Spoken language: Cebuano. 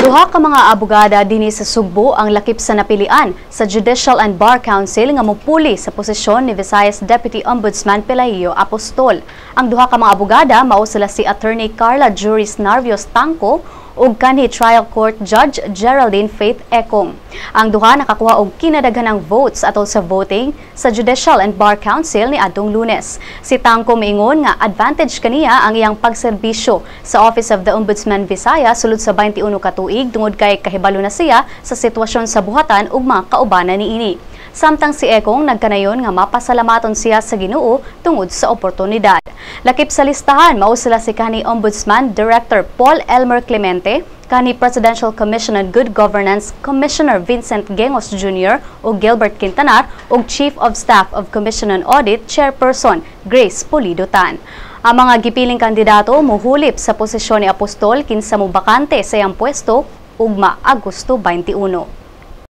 Duha ka mga abogada dinhi sa Sugbo ang lakip sa napilian sa Judicial and Bar Council nga mupuli sa posisyon ni Visayas Deputy Ombudsman Pelayo Apostol. Ang duha ka mga abogada mao sila si Attorney Carla Juris Narvios Tangco ug kanhi Trial Court Judge Geraldine Faith Econg. Ang duha nakakuha og kinadaghanang votes atol sa voting sa Judicial and Bar Council ni adtong Lunes. Si Tangco miingon nga advantage kaniya ang iyang pagserbisyo sa Office of the Ombudsman Visayas sulod sa 21 ka tuig tungod kay kahibalo na siya sa sitwasyon sa buhatan ug mga kaubanan niini. Samtang si Econg nagkanayon nga mapasalamaton siya sa Ginoo tungod sa oportunidad. Lakip sa listahan mao sila si kanhi Ombudsman Director Paul Elmer Clemente, kanhi Presidential Commission on Good Governance Commissioner Vincent Gengos Jr. ug Gilbert Quintanar ug Chief of Staff of Commission on Audit Chairperson Grace Pulido Tan. Ang mga gipiling kandidato muhulip sa posisyon ni Apostol kinsa mobakante sa iyang pwesto ugma Agosto 21.